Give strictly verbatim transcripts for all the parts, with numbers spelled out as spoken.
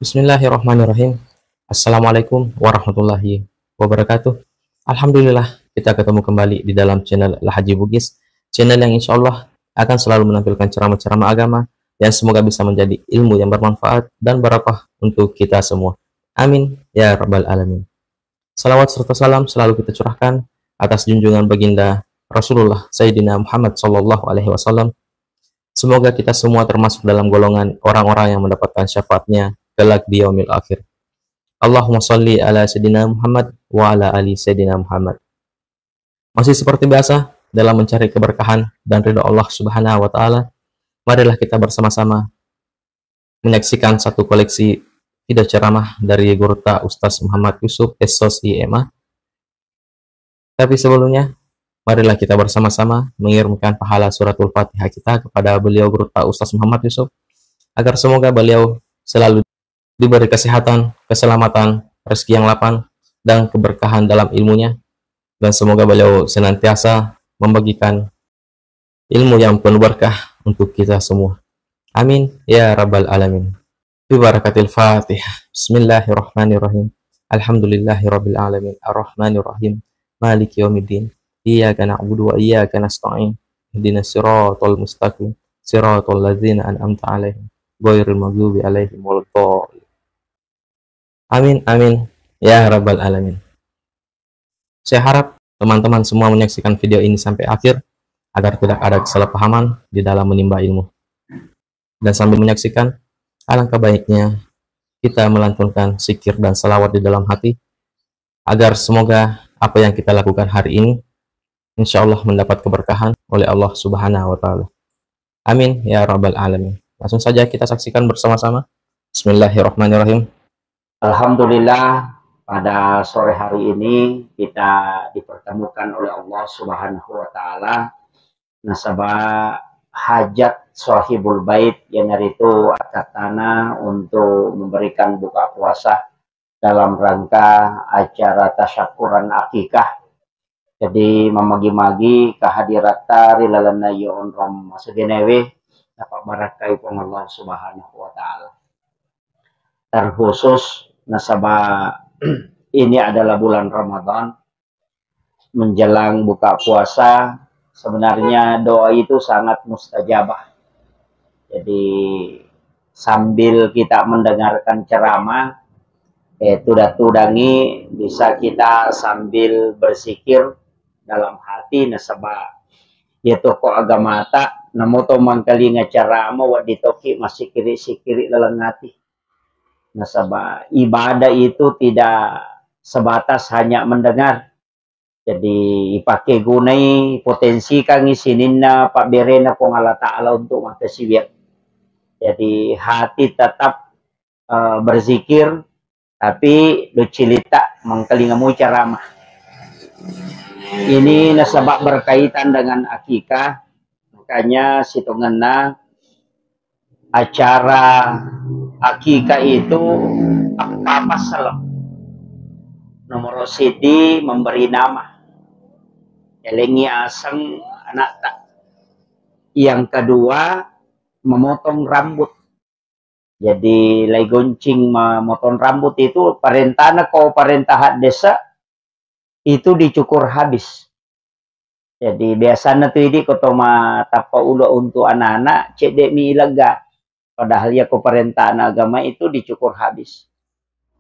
Bismillahirrahmanirrahim. Assalamualaikum warahmatullahi wabarakatuh. Alhamdulillah, kita ketemu kembali di dalam channel Lahaji Bugis, channel yang insya Allah akan selalu menampilkan ceramah-ceramah agama yang semoga bisa menjadi ilmu yang bermanfaat dan barokah untuk kita semua. Amin ya rabbal alamin. Salawat serta salam selalu kita curahkan atas junjungan baginda Rasulullah Sayyidina Muhammad sallallahu alaihi wasallam. Semoga kita semua termasuk dalam golongan orang-orang yang mendapatkan syafaatnya kelak di yaumil akhir. Allahumma salli ala Sayyidina Muhammad wa ala ali Sayyidina Muhammad. Masih seperti biasa, dalam mencari keberkahan dan ridho Allah Subhanahu wa Ta'ala, marilah kita bersama-sama menyaksikan satu koleksi video ceramah dari Gurutta Ustaz Muhammad Yusuf, S Sos, I M A. Tapi sebelumnya, marilah kita bersama-sama mengirimkan pahala suratul Fatihah kita kepada beliau, Gurutta Ustaz Muhammad Yusuf, agar semoga beliau selalu diberi kesehatan, keselamatan, rezeki yang lapang, dan keberkahan dalam ilmunya. Dan semoga beliau senantiasa membagikan ilmu yang penuh berkah untuk kita semua. Amin ya rabbal alamin. Bi barakatil Fatihah. Bismillahirrahmanirrahim. Alhamdulillahirabbil alamin. Arrahmanirrahim. Maliki yaumiddin. Iyyaka na'budu wa iyyaka nasta'in. Ihdinas siratal mustaqim. Siratal ladzina an'amta 'alaihim. Ghairil maghdubi 'alaihim waladdallin. Amin, amin. Ya rabbal alamin. Saya harap teman-teman semua menyaksikan video ini sampai akhir agar tidak ada kesalahpahaman di dalam menimba ilmu. Dan sambil menyaksikan, alangkah baiknya kita melantunkan zikir dan salawat di dalam hati agar semoga apa yang kita lakukan hari ini insya Allah mendapat keberkahan oleh Allah Subhanahu wa Ta'ala. Amin ya rabbal alamin. Langsung saja kita saksikan bersama-sama. Bismillahirrahmanirrahim. Alhamdulillah, pada sore hari ini kita dipertemukan oleh Allah Subhanahu wa Ta'ala. Nasaba hajat sahibul bait, iyanaritu akkattana untuk memberikan buka puasa dalam rangka acara tasyakuran akikah. Jadi, mamagi-magi kehadiratta ri lalenna iya onrong masegenewe, napabbarakkai Puang Allah Subhanahu wa Ta'ala. Terkhusus nasaba ini adalah bulan Ramadan, menjelang buka puasa, sebenarnya doa itu sangat mustajabah. Jadi, sambil kita mendengarkan ceramah, eh, tudang-tudangi, bisa kita sambil berzikir dalam hati, nasaba iya tokko agamata, namo to mangkalinga ceramah, wedding tokki massikiri-sikiri laleng ati. Nasaba ibadah itu tidak sebatas hanya mendengar. Jadi, ipake gunai, potensikangi sininna pabberena Puang Allah Ta'ala untuk makkasiwiang. Jadi, hati tetap, eh, berzikir, tapi doccilitta mangkalinga moi ceramah. Ini nasaba berkaitan dengan akikah, makanya sitongenna acara akikah itu appapassala. Nomor siji, memberi nama. Elengi aseng anakta. Yang kedua, memotong rambut. Jadi, lai goncing memotong rambut itu parentana ko parenta haddesa itu dicukur habis. Jadi, biasana tu idi ko to matappa ulo untuk anak-anak, cedde mi ilegga. Padahal iya ko parentana agama itu dicukur habis.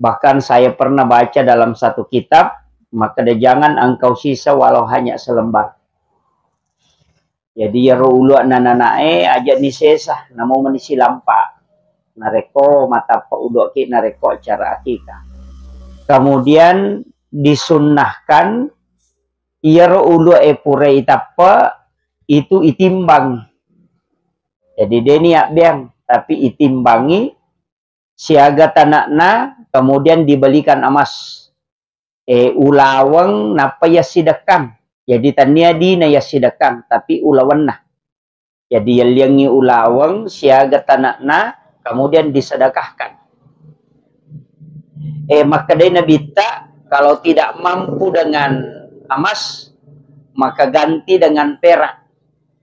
Bahkan saya pernah baca dalam satu kitab, makkeda, "Jangan engkau sisa walau hanya selembar." Jadi, iyaro uluwa nananae aja ni sesa, namo meni silampa. Narekko matappa uduaki, narekko acara akikah. Kemudian disunnahkan iyaro uluwa e pura itappa itu itimbang. Jadi, deni abbeang, tapi itimbangi siaga tanakna, kemudian dibelikan emas. Eh, ulaweng nappa yassidekkang. Jadi, tania dina yassidekkang, tapi ulawenna. Jadi, yelliangngi ulaweng siaga tanakna, kemudian disedekahkan. Eh, makkedai Nabitta, kalau tidak mampu dengan emas, maka ganti dengan perak.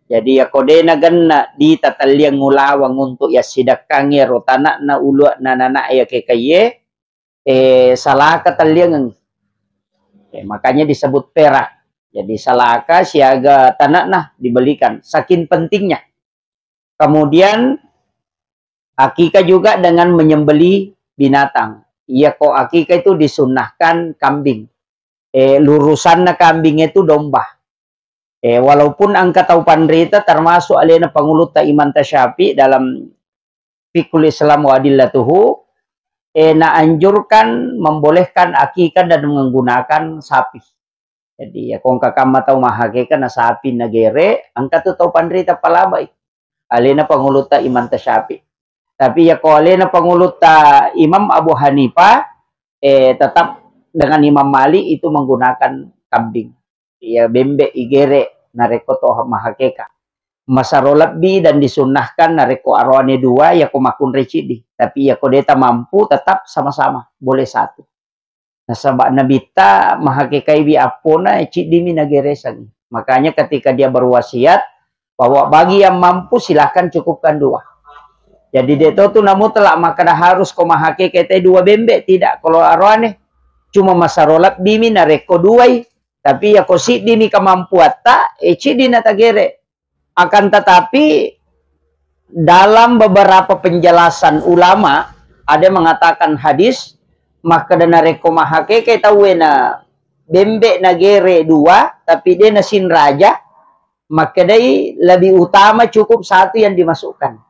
Jadi, yako de' nagenna dita telliang ulaweng untuk yassidekkangngi ro tana'na, ulu'na, nana'e, akekaiye, eh, salaka telliangeng. Eh, makanya disebut perak. Jadi, salaka siaga tana'na dibelikan, saking pentingnya. Kemudian, akikah juga dengan menyembelih binatang. Iya, ko akikah itu disunnahkan kambing. Eh, lurusanna kambing itu domba. Eh, walaupun engka tau panrita, termasuk alena pangulutta Imam Tasyafi dalam Fiqhul Islam wa Adillatuhu, eh, naanjurkan, membolehkan akikah dan menggunakan sapi. Jadi, ya, ko engka kamma tau mahakeka na sapi nagere, engka tu tau panrita palabai. Alena pangulutta Imam Tasyafi. Tapi ya, ko alena pangulutta Imam Abu Hanifah, eh, tetap dengan Imam Malik itu menggunakan kambing. Ya, bembe igere narekko to mahakeka. Masaro lebbi dan disunnahkan narekko aroane dua, ya ko makkunrai ciddi. Tapi ya ko deta mampu, tetap sama-sama, boleh satu. Nasaba Nabitta mahakekaiwi appona, ciddimi nageresangi. Makanya ketika dia berwasiat, bahwa bagi yang mampu silahkan cukupkan dua. Jadi, de' to tu namutlak makkeda harus ko mahakeke te dua bembe, tidak. Kalau aroane cuma masaro lebbimi narekko duai, tapi ya ko siddimi kemampuatta, eh, ciddi natagere. Akan tetapi, dalam beberapa penjelasan ulama, ada yang mengatakan hadis, makkeda narekko mahakeke tauwe na bembe nagere dua, tapi de' nasinraja, makkedai lebih utama cukup satu yang dimasukkan.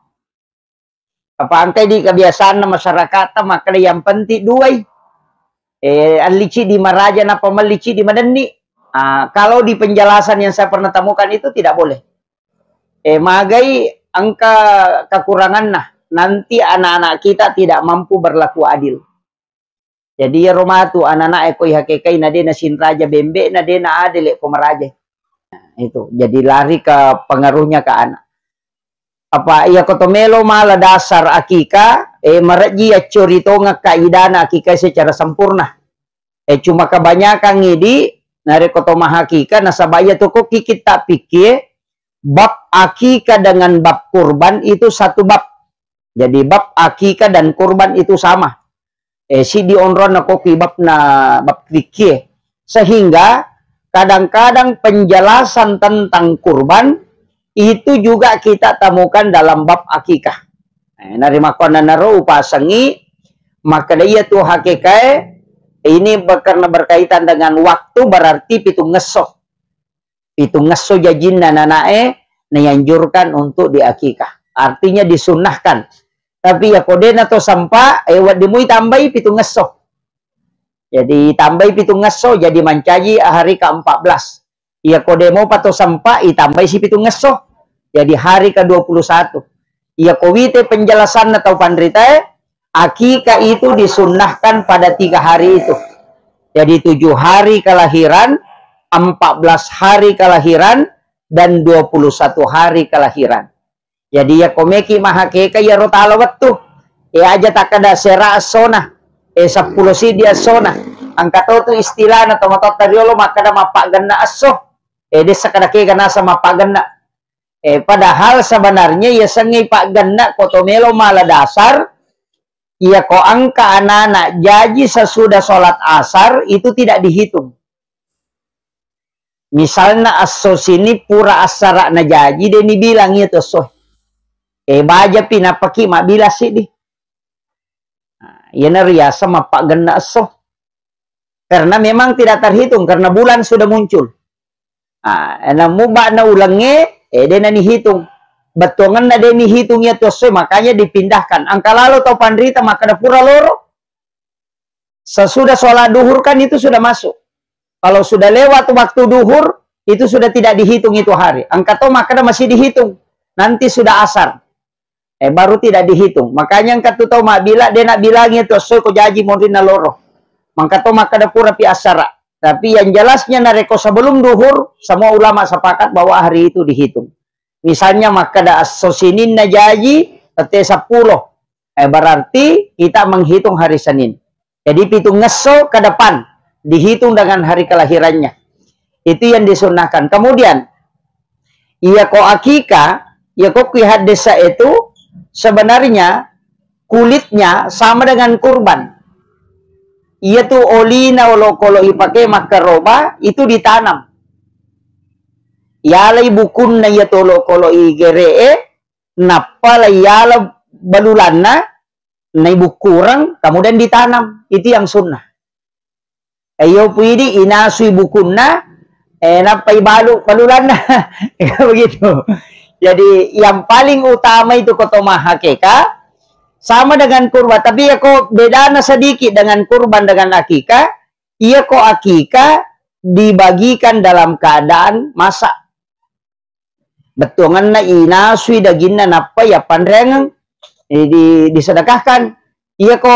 Apa engkai di kebiasaanna masyarakatta makkeda yang penting duai. Eh, allici di maraja napa mellici di madenni. Ah, kalau di penjelasan yang saya pernah temukan itu tidak boleh. Eh, magai engka kekuranganna. Nanti anak-anak kita tidak mampu berlaku adil. Jadi, iyaro matu anana'e ko ihakekai na de' nasinraja bembe, na de' na adele ko maraja. Nah, itu. Jadi, lari ke pengaruhnya ke anak. Apa iya ko to melo mala dasar akika, eh, marejji yaccori tongeng kaidana akika secara sempurna. Eh, cuma kebanyakan idi, narekko to mahakika, nasaba iya to ko kiki ta pikkie, bab akika dengan bab kurban itu satu bab. Jadi, bab akikah dan kurban itu sama. Eh, siddi onronna ko kui babna bab fikih. Sehingga kadang-kadang penjelasan tentang kurban itu juga kita temukan dalam bab akikah. Eh, narimakkuannanaro upasengi, makkeda iya tu hakikae, ini ber-, karena berkaitan dengan waktu, berarti pitungngesso. Pitungngesso jajinna nana'e naianjurkan untuk diakikah. Artinya disunnahkan. Tapi iya ko de'na to sempa, eh, wedding mui tambai pitungngesso. Jadi tambai pitungngesso, jadi mancaji hari ke empat belas. Iya ko de' mopa to sempa, itambai si pitungngesso. Jadi hari ke dua puluh satu. Iya ko wite penjelasanna tau panritae, akikah itu disunnahkan pada tiga hari itu. Jadi tujuh hari kelahiran, empat belas hari kelahiran, dan dua puluh satu hari kelahiran. Jadi iya ko meki mahakeka iyaro tala wettu. E aja takkeda sera essona. E seppulo siddi essona. Engka to tu istilahna tomatoatta riolo makkeda mappaggenna esso. E de' sakkeda kega naseng mappaggenna. Eh, padahal sebenarnya yasengnge paggenna ko to melo mala dasar, iya ko engka anana jaji sesudah sholat asar itu tidak dihitung. Misalna esso sini pura assara'na jaji, de' nibilang iya tu esso. Eh, bajapi nappaki mabbilang siddi. Nah, iyana riaseng mappaggenna esso. Karena memang tidak terhitung, karena bulan sudah muncul. Ah, namu ba'na ulengnge, eh, de' nanihitung. Bettuangenna de' nihitung iya tu essoe, makanya dipindahkan. Engka lalo tau panrita makkeda pura loro. Sesudah sholat duhur kan itu sudah masuk. Kalau sudah lewat waktu duhur, itu sudah tidak dihitung itu hari. Engka to makkeda masih dihitung. Nanti sudah asar. Eh, baru tidak dihitung. Makanya engka tu tau mabbila, de' nabilangi tu essoe ko jaji monrinna loro. Mangka to makkeda pura pi assara. Tapi yang jelasnya narekko sebelum duhur, semua ulama sepakat bahwa hari itu dihitung. Misalnya makkeda esso sininna jaji, tette seppulo. Eh, berarti kita menghitung hari Senin. Jadi pitungngesso ke depan, dihitung dengan hari kelahirannya. Itu yang disunnahkan. Kemudian, Iya ko akika, iya ko kui haddesa itu sebenarnya kulitnya sama dengan kurban. Iya tu olina olokolo ipake makkaroba itu ditanam. Yalai bukunna iya tu olokolo igere'e, nappa la yala balulanna, naibukkureng, kemudian ditanam. Itu yang sunnah. Iyo puidi inasui bukunna, eh, nappa ibalu balulanna. Begitu. Jadi yang paling utama itu koto mahakeka sama dengan kurban. Tapi ya kok bedana sedikit dengan kurban dengan akika, iya ko akika dibagikan dalam keadaan masak. Bettuangenna inasui daginna nappa yappanreangeng, eh, di-, disedekahkan. Iya ko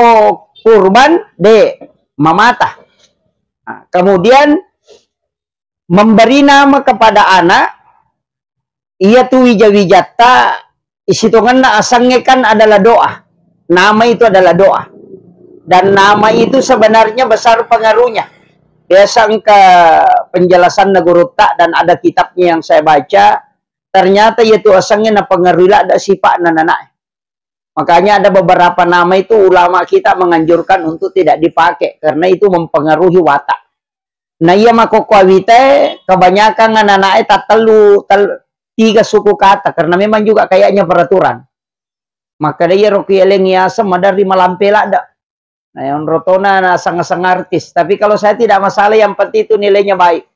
kurban, de mamata. Nah, kemudian memberi nama kepada anak, iya tu wija-wijatta, isitongenna asengnge kan adalah doa. Nama itu adalah doa. Dan nama itu sebenarnya besar pengaruhnya. Biasa engka penjelasanna gurutta dan ada kitabnya yang saya baca, ternyata iya tu asengnge napengaruhi ladda sipa'na nanae. Makanya ada beberapa nama itu ulama kita menganjurkan untuk tidak dipakai karena itu mempengaruhi watak. Nah, iya makkokko awitae kebanyakan anak-anaknya tattellu, tel-, tiga suku kata karena memang juga kayaknya peraturan. Maka dia ro kieleng yaseng maderri malampe ladda. Nah, yang rotona na sang-sang artis. Tapi kalau saya tidak masalah, yang penting itu nilainya baik.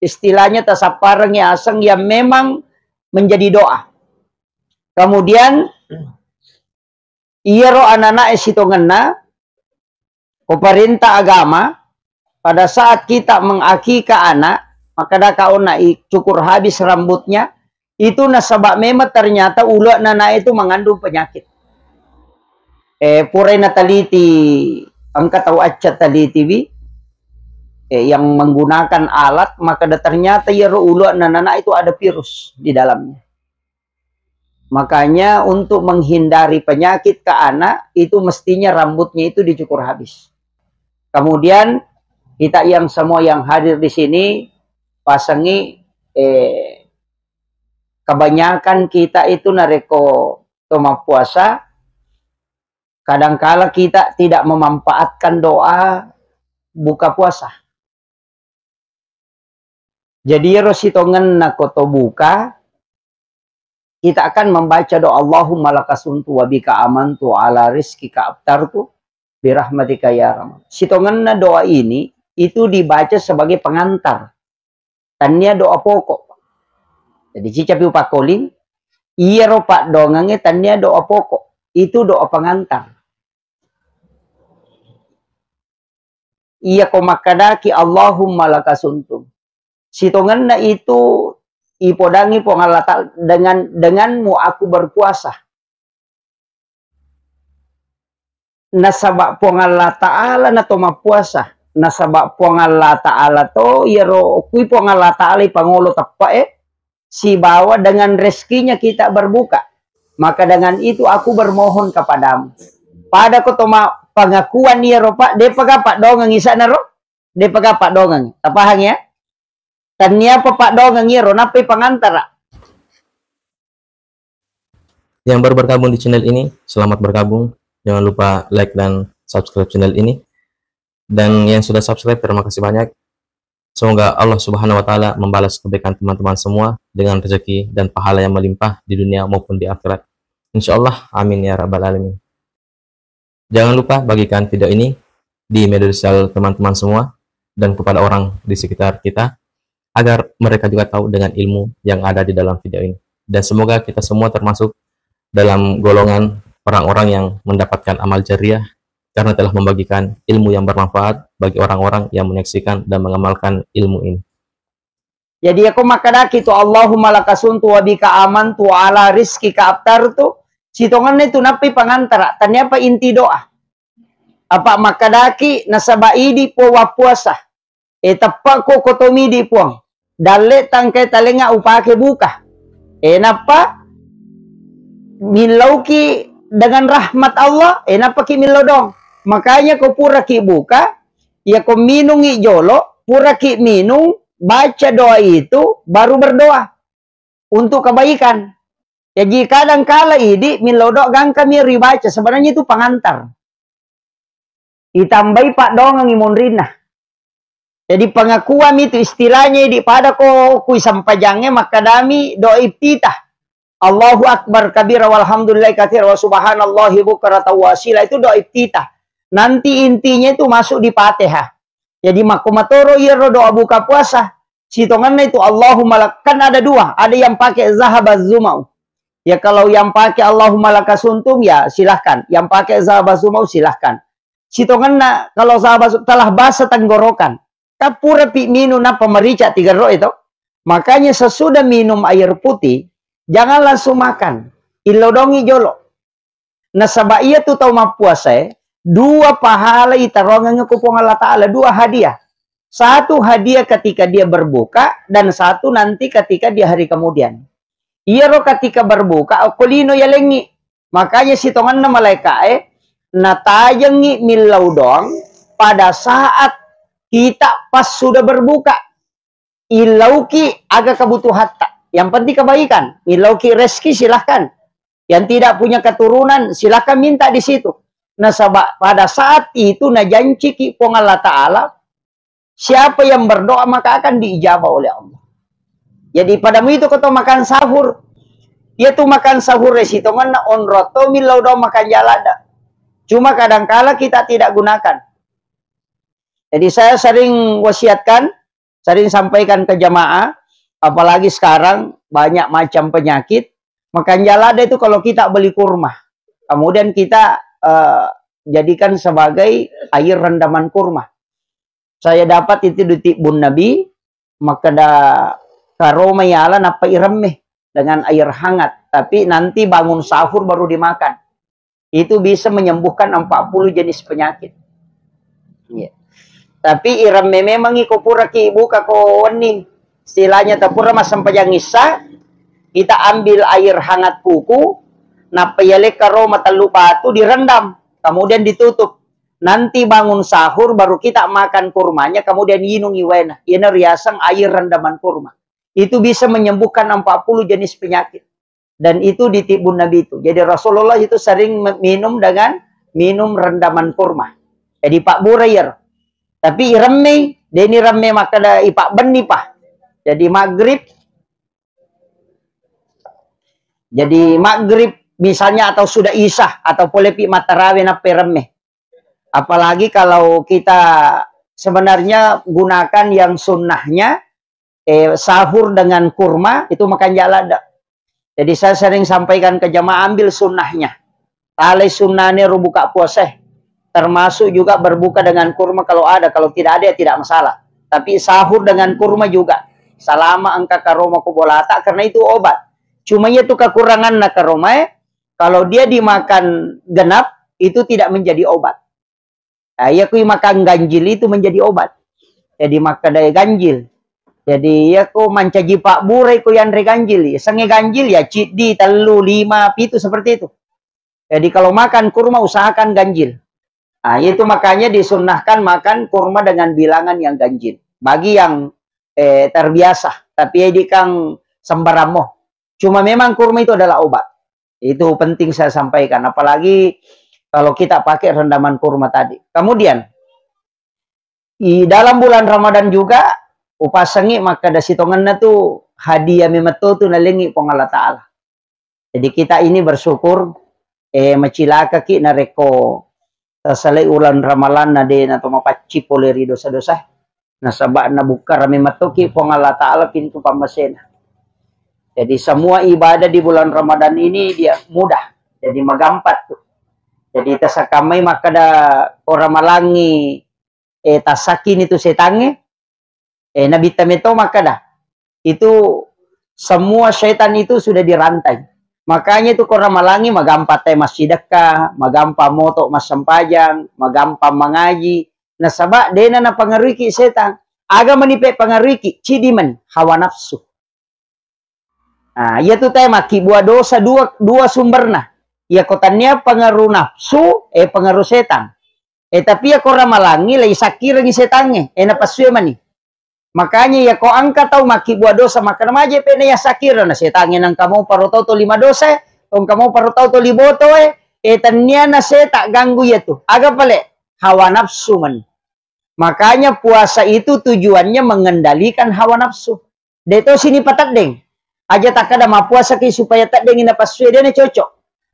Istilahnya tasapparengngi aseng yang memang menjadi doa. Kemudian iyaro anak-anak sitongenna, ko perintah agama, pada saat kita mengakikah anak, maka daka ona i-, cukur habis rambutnya, itu nasaba memang ternyata ulu'na anak itu mengandung penyakit. Eh, purai nataliti, engka tau acca taliti wi, eh, yang menggunakan alat, maka da-, ternyata iyaro ulu'na anak itu ada virus di dalamnya. Makanya untuk menghindari penyakit ke anak, itu mestinya rambutnya itu dicukur habis. Kemudian kita yang semua yang hadir di sini, pasengi, eh, kebanyakan kita itu narekko to mappuasa, kadangkala kita tidak memanfaatkan doa buka puasa. Jadi ero sitongenna ko to buka, kita akan membaca doa, "Allahumma laka sumtu wa bika amantu wa ala rizqika aftartu birahmatika ya rahman." Sitongenna doa ini itu dibaca sebagai pengantar. Tania doa pokok. Jadi cicapi upakkoling, iyaro paddoangengnge tania doa pokok. Itu doa pengantar. Iya ko makkadaki, "Allahumma laka sumtu." Sitongenna itu ipodangi Puang Allah Ta'ala dengan, "Denganmu aku berpuasa." Nasaba Puang Allah Ta'ala na to mappuasa. Nasaba Puang Allah Ta'ala to, iyaro kui Puang Allah Ta'ala ipangolo teppe'e, sibawa dengan rezekinya kita berbuka. Maka dengan itu aku bermohon kepadamu. Pada ko to ma-, pengakuan iyaro, Pak, de'pa ga paddoangeng isa'na ro? De'pa ga paddoangeng. Tapahang ya? Tania pa paddoangeng iyaro, nappai pangantara. Yang baru bergabung di channel ini, selamat bergabung. Jangan lupa like dan subscribe channel ini. Dan yang sudah subscribe, terima kasih banyak. Semoga Allah Subhanahu wa Ta'ala membalas kebaikan teman-teman semua dengan rezeki dan pahala yang melimpah di dunia maupun di akhirat. Insya Allah, amin ya rabbal alamin. Jangan lupa bagikan video ini di media sosial teman-teman semua dan kepada orang di sekitar kita, agar mereka juga tahu dengan ilmu yang ada di dalam video ini. Dan semoga kita semua termasuk dalam golongan orang-orang yang mendapatkan amal jariah karena telah membagikan ilmu yang bermanfaat bagi orang-orang yang menyaksikan dan mengamalkan ilmu ini. Jadi, iyako makkadaki tu, "Allahumma laka sumtu wa bika amantu wa ala rizqika aftartu," sitongenna itu nappi pangantara, taniapa inti doa. Apa makkadaki, nasaba idi Puang wappuasa. E, teppa ko kotomi idi Puang. Dalle tangkai talenga upake buka. E, nappa millauki dengan rahmat Allah, e, nappaki millau dong. Makanya ko puraki buka, iyako minungi jolo, puraki minung, baca doa itu, baru berdoa. untuk kebaikan. Jadi kadang kala idi millau doa gangkami ribaca, sebenarnya itu pengantar. Itambai paddoangengngi monrinna. Jadi pengakuan itu istilahnya idi pada ko kui sempajangnge makkadami doa iftitah. Allahu Akbar kabira walhamdulillahi katsira wa subhanallahi bukratan wa asila, itu doa iftitah. Nanti intinya itu masuk di Fatihah. Jadi makko matoro iyaro doa buka puasa. Sitongenna itu Allahumma lak-, kan ada dua, ada yang pakai zahaba zumau. Ya kalau yang pakai Allahumma laka sumtu ya silahkan. Yang pakai zahaba zumau silahkan. Sitongenna kalau zahaba su-, telah basah tenggorokan. Kan pura pi minum nappa merica tiga ro itu. Makanya sesudah minum air putih, jangan langsung makan. Illau dongi jolo. Nasaba iyatu tau mappuasae, dua pahala itaroangengnge ku Puang Allah Ta'ala, dua hadiah. Satu hadiah ketika dia berbuka, dan satu nanti ketika dia hari kemudian. Iyaro ketika berbuka, okko lino yalengngi. Makanya sitongenna malaika'e, natajengngi millau doang pada saat kita pas sudah berbuka. Illauki aga kebutuhatta. Yang penting kebaikan. Illauki rezeki, silahkan. Yang tidak punya keturunan, silahkan minta di situ. Nasaba pada saat itu najanciki Puang Allah Ta'ala, siapa yang berdoa maka akan diijabah oleh Allah. Jadi padamu itu koto makan sahur. Iyatu makan sahur e sitongenna onrong to millau doang makan jalada. Cuma kadangkala kita tidak gunakan. Jadi saya sering wasiatkan, sering sampaikan ke jamaah, apalagi sekarang banyak macam penyakit, makan jalada itu kalau kita beli kurma, kemudian kita, eh, jadikan sebagai air rendaman kurma. Saya dapat itu di Tibbun Nabi, makkeda karoma yala nappa iremme dengan air hangat, tapi nanti bangun sahur baru dimakan. Itu bisa menyembuhkan empat puluh jenis penyakit. Iya. Tapi iremme memang iko pura ki buka ko wenni. Istilahnya tapura massempajang Isya, kita ambil air hangat kuku, nappa yalekka ro matellu batu direndam, kemudian ditutup. Nanti bangun sahur baru kita makan kurmanya, kemudian inungi waena. Iyana riaseng air rendaman kurma. Itu bisa menyembuhkan empat puluh jenis penyakit. Dan itu di Tibbun Nabi itu. Jadi Rasulullah itu sering me-, minum dengan minum rendaman kurma. Jadi pabbura iyaro. Tapi iremmei, deni remme makkeda ipabbenni pa. Jadi maghrib, jadi maghrib misalnya atau sudah isya atau polepi mattarawe nappa iremme. Apalagi kalau kita sebenarnya gunakan yang sunnahnya, eh, sahur dengan kurma itu makan jalada. Jadi saya sering sampaikan ke jamaah, ambil sunnahnya. Talai sunnahnya ro buka puasa. Termasuk juga berbuka dengan kurma kalau ada, kalau tidak ada ya tidak masalah. Tapi sahur dengan kurma juga. Salama engka karoma ko bolata karena itu obat. Cuma itu kekuranganna karomae, kalau dia dimakan genap, itu tidak menjadi obat. Nah, iya kui makan ganjil itu menjadi obat. Jadi makkeda ganjil. Jadi iya ko mancaji pabbura ko yanre ganjil. Sengnge ganjil ya ciddi, tellu, lima, pitu seperti itu. Jadi kalau makan kurma usahakan ganjil. Nah, itu makanya disunnahkan makan kurma dengan bilangan yang ganjil. Bagi yang, eh, terbiasa, tapi ya di kang sembarang mo. Cuma memang kurma itu adalah obat. Itu penting saya sampaikan. Apalagi kalau kita pakai rendaman kurma tadi. Kemudian, di dalam bulan Ramadan juga, upasengi makkeda sitongenna tu hadiah memetto tu nalengi Puang Allah Ta'ala. Jadi kita ini bersyukur, eh, macilakaki narekko tasalai ulan Ramalanna de nato mapaccing pole ri dosa-dosa. Nasaba nabukkara memettoki Puang Allah Ta'ala pintu pammasena. Jadi semua ibadah di bulan Ramadan ini dia mudah. Jadi magampang tu. Jadi tasakkamai makkeda ko ramalangi, eh, tasakkini tu setangnge, eh, nabitta meto makkeda, itu semua setan itu sudah dirantai. Makanya itu ko ramalangi magampang tai massidekka, magampang moto massempajang, magampang mangaji. Nasaba dena napangaruiki setang. Aga mani pe pangaruiki, cidi mani hawa nafsu. Nah, iya tu teh makkibua dosa dua, dua sumberna. Iya ko tania pengaruh nafsu, eh, pengaruh setan. Eh, tapi iya ko ramalangi lai sakkirengi setangnge, eh, napasue mani. Makanya iya ko engka tau makkibua dosa, makkeda maje pe na iya sakira na setangnge nangka mau paro tau toli madosa e, tongka mau paro tau toli boto e, e tennia na seta ganggu iya tu. Aga pale? Hawa nafsu men. Makanya puasa itu tujuannya mengendalikan hawa nafsu. De to sini pateddeng. Aja takkada mappuasaki supaya teddengi napassu e, de na cocok.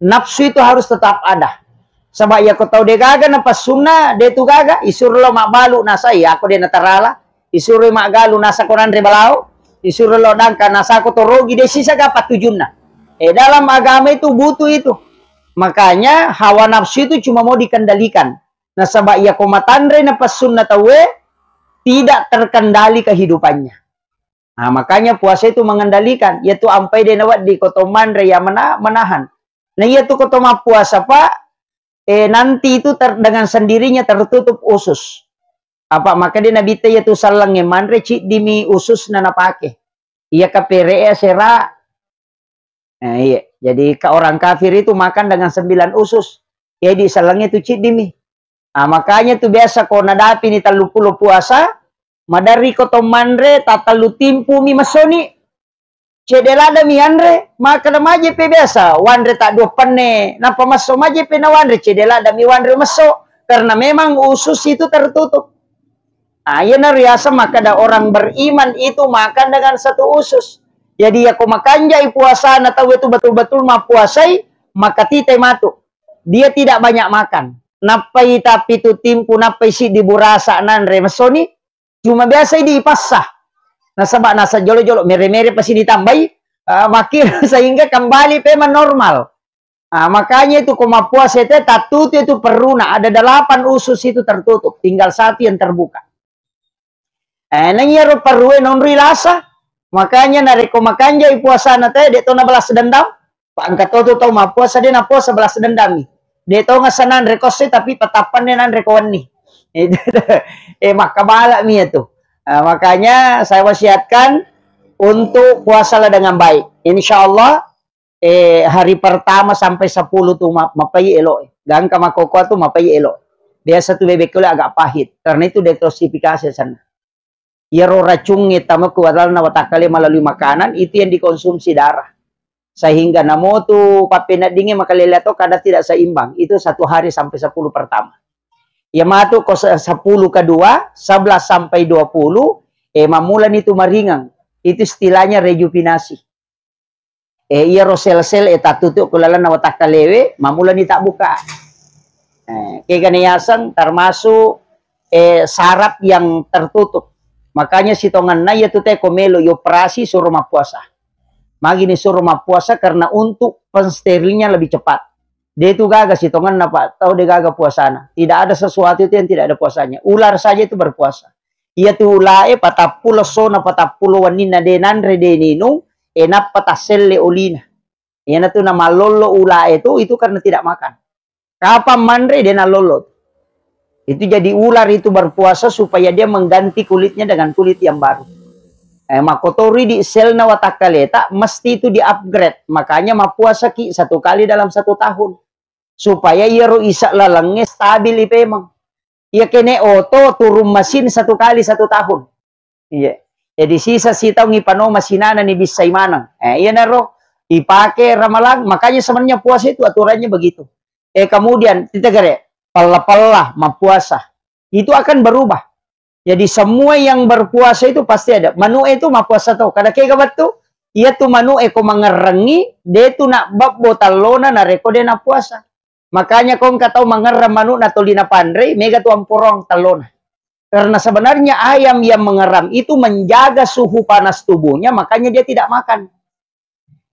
Nafsu itu harus tetap ada. Saba iya ko tau de gaga napassunna, de tu gaga, isuro lo mabbalu nasa, iya ko de natarala, isuro maggalu nasa ko nanre balao, isuro lo dangka nasa ko torogi, de sisa ga patujunna. Eh, dalam agama itu butuh itu. Makanya hawa nafsu itu cuma mau dikendalikan. Nasaba iya ko matanre napassunna tauwe, tidak terkendali kehidupannya. Nah, makanya puasa itu mengendalikan. Iya tu ampai de nawedding ko to manre ya mena-, menahan. Nah, iya tu ko to mappuasa, Pak, eh, nanti itu ter-, dengan sendirinya tertutup usus. Apa maka de Nabi te iya tu sallengnge manre ciddimi ususna napake. Iya kapere e sera. Nah, iya. Jadi ka-, orang kafir itu makan dengan sembilan usus. Jadi sallengnge tu ciddimi. Ah, makanya tu biasa ko nadapini telluppulo puasa, maderri ko to manre, tattellu timpumi messoni. Cedde ladami anre, makkeda maje pe biasa, wanre ta dua penne, nappa messo maje pe nawanre, cedde ladami wanre messo, karena memang usus itu tertutup. Ah, iyana riaseng makkeda orang beriman itu makan dengan satu usus. Jadi iya ko makanjai puasana tau itu betul-betul mappuasai, maka tite matu. Dia tidak banyak makan. Nappai tappitu timpu, nappai siddi burasa nanre messoni, cuma biasa idi ipassa. Nasaba nasa jolo-jolo, mere-mere pasi ditambai, ah, makkiro sehingga kembali pemang normal. Ah, makanya itu ko mappuasa te tattutu itu perruna, ada delapan usus itu tertutup, tinggal satu yang terbuka. Eh, neng iyaro perrue nonroi lasa. Makanya narekko makanjai puasana te, de to na balas dendam. Engka to tu tau mappuasa, de napuasa balas dendam mi. De to ngasanang rekosse, tapi patappanne nanre ko wenni. Itu, eh, makkabala mi itu. Ah, makanya saya wasiatkan untuk puasalah dengan baik. Insya Allah, eh, hari pertama sampai sepuluh tu ma-, mapai elo e. Gangka makokoa tu mapai elo. Biasa tu bebek kule agak pahit. Karena itu detoksifikasi sana. Iyaro racungnge tama ku dalamna watakkale melalui makanan, itu yang dikonsumsi darah. Sehingga namo tu pappeneddingnge makalele to kada tidak seimbang. Itu satu hari sampai sepuluh pertama. Iya matu ko se-, sepuluh kedua, sebelas sampai dua puluh, eh, mammulani tu maringeng. Itu istilahnya rejuvinasi. Eh, iyaro sel-sel, eh, tattutu ku lalenna watakkalewe, mammulani tabbuka. Eh, kegana yaseng termasuk, eh, saraf yang tertutup. Makanya sitongenna iya tu te ko melo ioperasi suro mappuasa. Magi ni suro mappuasa karena untuk pensterilnya lebih cepat. De tu gaga sitongenna, Pak, tau de gaga puasana. Tidak ada sesuatu itu yang tidak ada puasanya. Ular saja itu berpuasa. Iya tu ulae patappulo essona, patappulo wenninna de nanre, de ninung, e nappa tasselle olina. Iyana tu namallollo ulae tu, itu karena tidak makan. Kapan manre de nallollo. Itu jadi ular itu berpuasa supaya dia mengganti kulitnya dengan kulit yang baru. Eh, makkotori di selna watakkaleta mesti itu di-upgrade. Makanya mappuasaki satu kali dalam satu tahun. Supaya iyaro isa lalengnge stabil ipemeng. Iya kene oto turun mesin satu kali satu tahun. Iya. Jadi sisa sitaung ipano masinana ni bissai maneng. Eh, iyanaro ipake ramalang. Makanya sebenarnya puasa itu aturannya begitu. Eh, kemudian kita gere pella-pella mappuasa. Itu akan berubah. Jadi semua yang berpuasa itu pasti ada. Manu itu mappuasa tau. Kada kega battu, iya tu manu eko mangerrengi, de tu nak babbo tallona nareko de nappuasa. Makanya ko engka tau mangerreng manu na toli napanrei, mega tu amporong tallona. Karena sebenarnya ayam yang mengerram itu menjaga suhu panas tubuhnya, makanya dia tidak makan.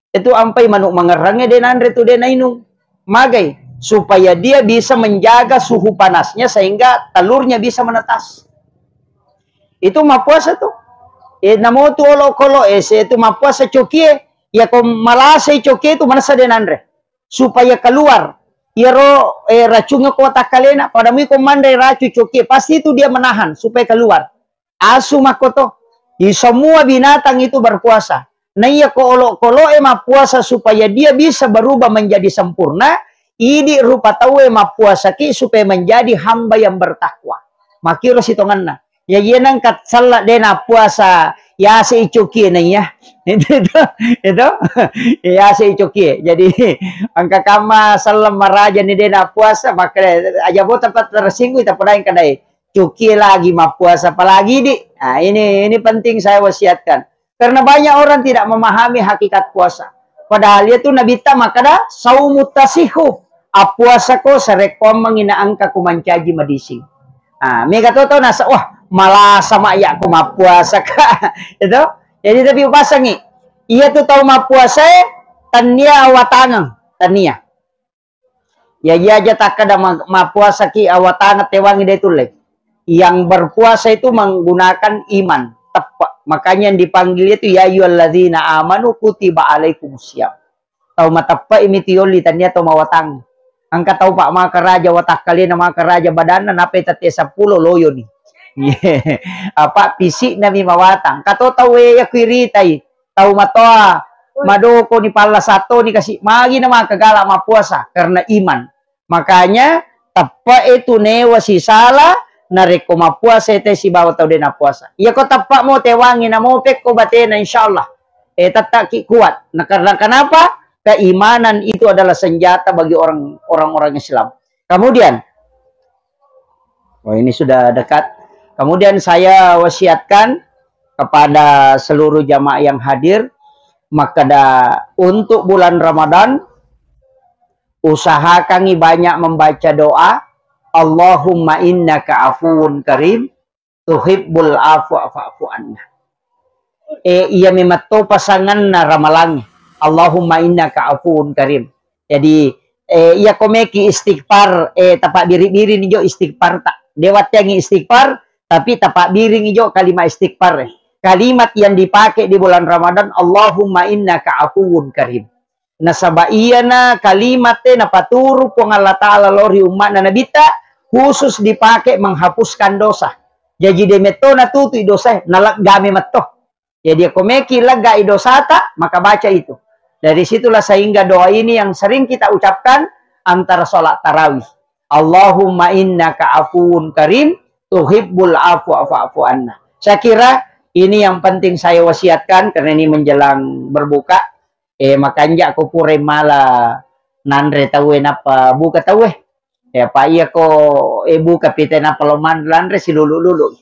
Itu ampai manu mangerrangnge de nanre tu de nainung. Magai, supaya dia bisa menjaga suhu panasnya sehingga telurnya bisa menetas. Itu mappuasa tu. Eh, namo tu olokolo, eh, se tu mappuasa cokie, ya ko malasai cokie tu manessa de nanre. Supaya keluar. Iyaro, eh, racungnge ko watakkalena, pada mui ko manre racung cokie, pasti itu dia menahan supaya keluar. Asu makkoto. Di semua binatang itu berpuasa. Naiya ko olokoloe mappuasa supaya dia bisa berubah menjadi sempurna, idi rupa tauwe mappuasaki supaya menjadi hamba yang bertakwa. Makiro sitongenna. Ya, iya nengka selleng de nappuasa, yase icoki na iya. Itu, itu, itu. Yase icoki. Jadi, engka kamma selleng maraja ni de nappuasa, maka aja bo tempat tersinggung, kita pernah kadai. Coki lagi mappuasa, apalagi di. Nah, ini, ini penting saya wasiatkan. Karena banyak orang tidak memahami hakikat puasa. Padahal itu Nabitta makkeda, "Saumu tasihu." Appuasako sarekkoammengngi na engka ku mancaji madising. Ah, mega to tau nasa, "Wah, malasa ma iya ko mappuasa ka." Itu. Jadi tapi upasangi. Iya tu tau mappuasae, tania awatangeng, tania. Ya, iya aja takkeda ma-, mappuasaki awatangeng tewangi de tulle. Yang berpuasa itu menggunakan iman, teppe. Makanya yang dipanggil itu, "Ya ayyuhalladzina amanu kutiba alaikumus siyam." Tau mateppe imi tiolli tania tau mawatang. Engka tau pak makaraja watakkalena makaraja badanna nape tette seppulo loyoni. Apa pisikna mi mawatang. Kato tau e ya kuiritai. Tau matoa madoko ni palla sato ni kasi magi na maka gala mappuasa karena iman. Makanya teppe itu newa sisala narekko mappuasa te sibawa tau de nappuasa. Iya ko teppe mo tewangi na mo pekko batena insyaallah. Eh, tettaki kuat. Nah, karena kenapa? Keimanan itu adalah senjata bagi orang orang-orang Islam. Kemudian, oh ini sudah dekat. Kemudian saya wasiatkan kepada seluruh jamaah yang hadir, makkeda untuk bulan Ramadan usahakangi banyak membaca doa, "Allahumma innaka afuwun karim, tuhibbul afwa fa'fu anna." Eh, iya memetto pasanganna ramalangnge. "Allahumma innaka afuwun karim." Jadi, eh, iya komeki istighfar, eh, tapabbiri-biri ni jo istighfar ta. Dewatteangi istighfar, tapi tapabbiringi jo kalimat istighfar. Kalimat yang dipakai di bulan Ramadan, "Allahumma innaka afuwun karim." Nasaba iyana kalimat e napaturu Puang Allah Ta'ala lao ri umma'na Nabitta, khusus dipakai menghapuskan dosa. Jaji de metto natutui dosa e, naleggame metto. Jadi ko meki leggai dosata, maka baca itu. Dari situlah sehingga doa ini yang sering kita ucapkan antara sholat tarawih. "Allahumma innaka afuwun karim, tuhibbul afwa fa'fu anna." Saya kira ini yang penting saya wasiatkan karena ini menjelang berbuka. Eh, makanja ko pura mala nanre tauwe nappa buka tauwe. Eh, apa iya ko, eh, buka pite nappa lo man-, lanre silulu-lulu.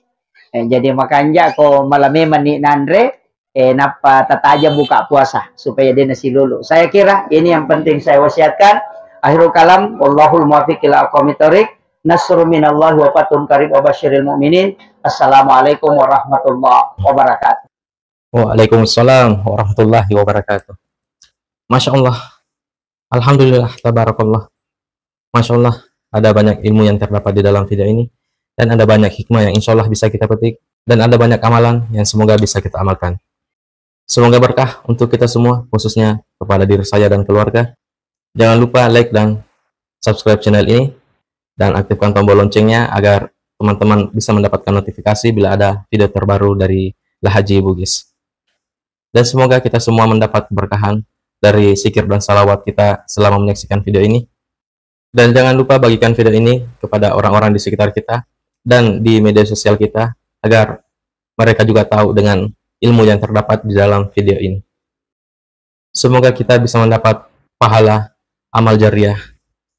Eh, jadi makanja ko mala memang ni nanre, eh, nappa tataja buka puasa supaya dena silulu. Saya kira ini yang penting saya wasiatkan. Akhirul kalam, wallahul muwaffiq ila aqwamit thoriq. Nasrun minallahi wa fathun qarib wa basyiril mu'minin. Assalamualaikum warahmatullahi wabarakatuh. Waalaikumsalam warahmatullahi wabarakatuh. Masya Allah. Alhamdulillah, tabarakallah. Masya Allah, ada banyak ilmu yang terdapat di dalam video ini. Dan ada banyak hikmah yang insya Allah bisa kita petik. Dan ada banyak amalan yang semoga bisa kita amalkan. Semoga berkah untuk kita semua, khususnya kepada diri saya dan keluarga. Jangan lupa like dan subscribe channel ini dan aktifkan tombol loncengnya agar teman-teman bisa mendapatkan notifikasi bila ada video terbaru dari Lahaji Bugis. Dan semoga kita semua mendapat keberkahan dari zikir dan salawat kita selama menyaksikan video ini. Dan jangan lupa bagikan video ini kepada orang-orang di sekitar kita dan di media sosial kita agar mereka juga tahu dengan ilmu yang terdapat di dalam video ini. Semoga kita bisa mendapat pahala amal jariah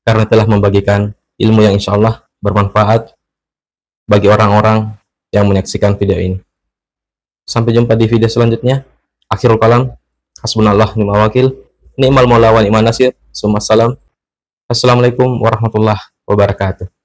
karena telah membagikan ilmu yang insya Allah bermanfaat bagi orang-orang yang menyaksikan video ini. Sampai jumpa di video selanjutnya. Akhirul kalam, hasbunallah ni'mal wakil, ni'mal maula wa ni'man nasir. Summa salam. Assalamualaikum warahmatullahi wabarakatuh.